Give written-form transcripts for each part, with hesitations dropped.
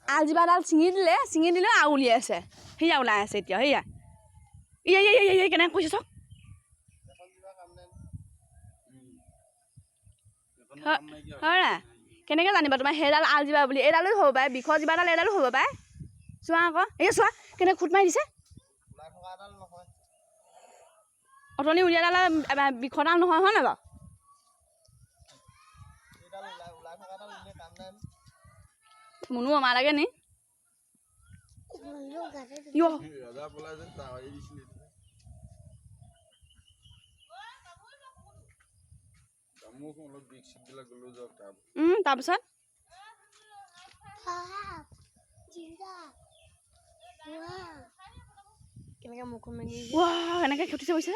আলজিবাডাল ছিঙি দিলে, ছিঙি দিলে আৰু উলিয়াই আছে। সেয়া ওলাই আছে এতিয়া, সেয়া ইয়া কেনেকৈ কৈছে চাওক। হয় নাই? কেনেকৈ জানিবা তোমাৰ সেইডাল আলজিবা বুলি? এইডালো হ'ব পাৰে, বিষৰ জিবাডাল এইডালো হ'ব পাৰে। চোৱা আকৌ, এই চোৱা কেনেকৈ খুট মাৰি দিছে। অথনি উলিয়াডাল বিষৰডাল নহয়, হয় নাই বাৰু? মুনু আমাৰ লাগে নি? তাৰপিছত কেনেকৈ খুটিছে বুজিছে?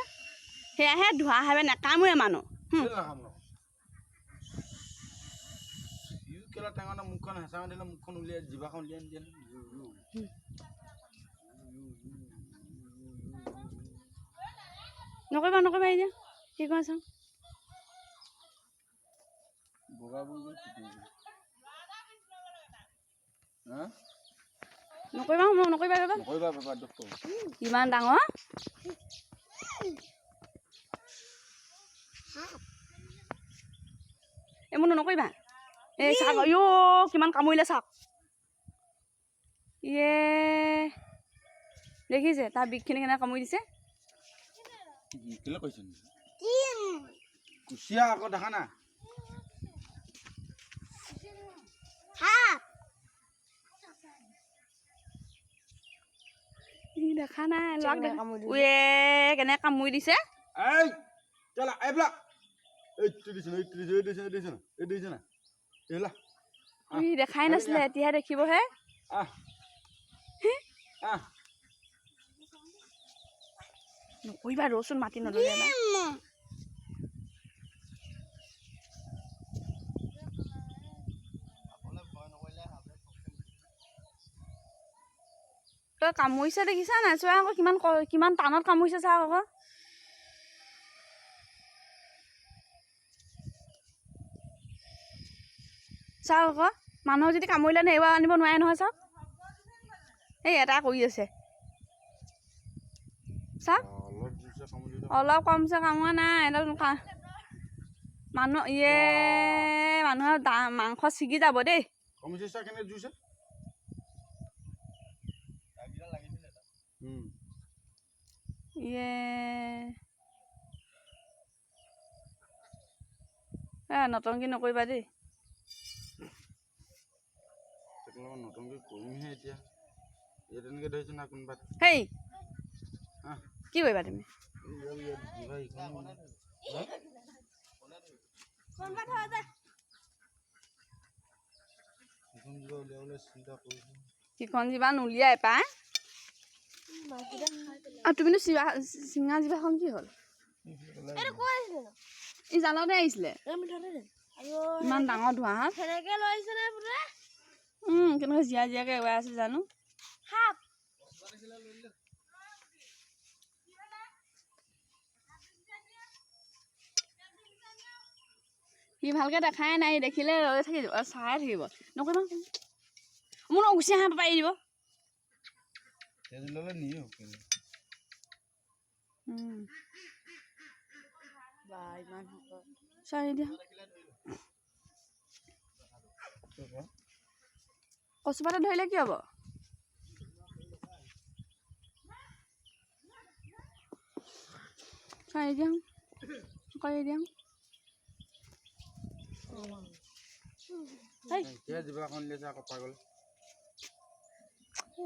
সেয়াহে ধোৱা হাবে নাকামোৰে মানুহ। নকৰিবা নকৰিবা, এতিয়া কি কোৱা চাওঁ। নকৰিবা নকৰিবা, ইমান ডাঙৰ। এই মুনু নকৰিবা। এই চাওক, অ' কিমান কামুৰিলে চাওক। ইয়ে দেখিছে তাৰ বিষখিনি কেনেকৈ কামুৰি দিছে। দেখা নাই, কেনেকৈ কামুৰি দিছে। দেখাই নাছিলে, এতিয়াহে দেখিবহে। নকৰিবা ৰচোন, মাটি নদৰে। তই কামুৰিছে দেখিছা নাই? চোৱা আকৌ কিমান কিমান টানত কামুৰিছে চা আকৌ। চাওক আকৌ, মানুহক যদি কামুৰিলে নে এৰুৱাই আনিব নোৱাৰে নহয়। চাওক, এই এটা কৰি আছে চাওক, অলপ কমছে কামোৰা নাই এডাল মানুহ। ইয়ে মানুহৰ মাংস ছিগি যাব দেই। ইয়ে নতংকি নকৰিবা দেই। হেই কি কৰিবা তুমি? সিখন জিভা নুলিয়াই পাই। আৰু তুমিনো চিঙা জিভাখন কি হ'ল? ই জালতে আহিছিলে ইমান ডাঙৰ ধোঁৱা। কেনেকৈ জীয়া জীয়াকে এৰুৱাই আছে জানো। সি ভালকৈ দেখাই নাই, দেখিলে ৰৈ থাকিব, চাই থাকিব। নকৰিবা মোৰ গুচি আহা, পাৰি দিব। চাই দিয়া, কচুপাতে ধৰিলে কি হ'ব? চাই দিয়া, কৰি দিয়া।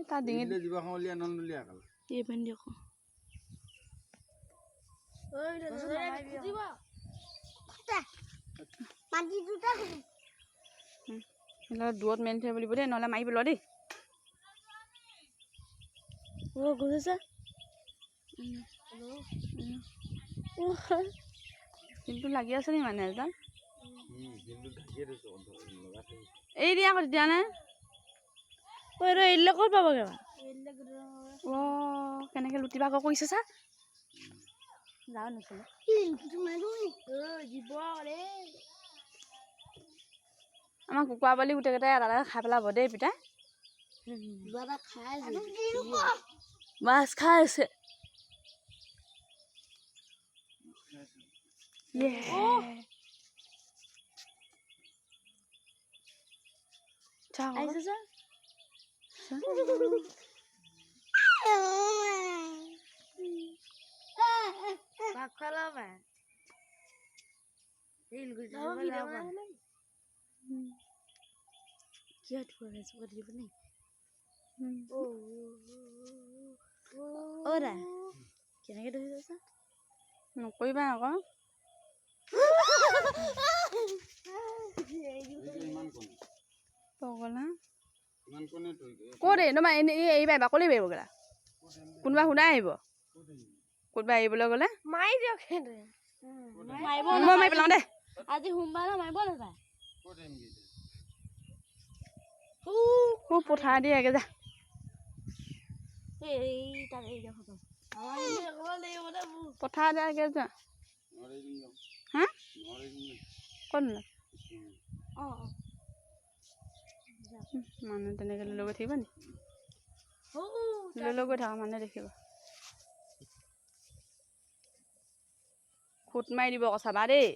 তাৰ ডিঙিত দূৰত মেলি থৈ বুলিব দেই, নহ'লে মাৰি পেলোৱা দেই। কিন্তু লাগি আছে নি মানে এডাল? এই দিয়া আকৌ তেতিয়া নে এৰিলে ক'ত পাবগৈ? অ' কেনেকৈ লুটি ভাগৰ কৰিছে চা। যাওঁ নাছিলে আমাৰ কুকুৰা পোৱালি গোটেইকেইটাই এটা এটা খাই পেলাব দেই পিতাই। কিবা এটা খাই আছে। মাছ খাই আছে। ইয়ে। যাওঁ। আহিছে যা। ভাত খালা মা। কেনেকে ধৰি আছা? নকৰিবা আকৌ। ইমান কণী। পগলা। ইমান কণী। ক'ত এই তোমাৰ এনেই এৰিবা, বাকলি পাৰিব গ'লা, কোনোবা সোধাই আহিব, কোনোবা এৰিবলৈ গ'লে। মাৰি দিয়ক। মাৰিব। মই মাৰি পেলাওঁ দে। আজি সোমবাৰ ন, মাৰিব নাযায়। ক'ত এৰিমগৈ এতিয়া? পথাৰ দি আগে যা। এই তাত এৰি দিয়ক। পথাৰ দি আগে যা। ঘৰত এৰি দিম যাওঁ। হা? ঘৰত এৰি দিম। ক'ত নোলায়? অঁ। মানুহ তেনেকৈ লৈ গৈ থাকিব নি? লৈ লৈ গৈ থকা মানুহে দেখিব, খুট মাৰি দিব আকৌ, চাবা দেই।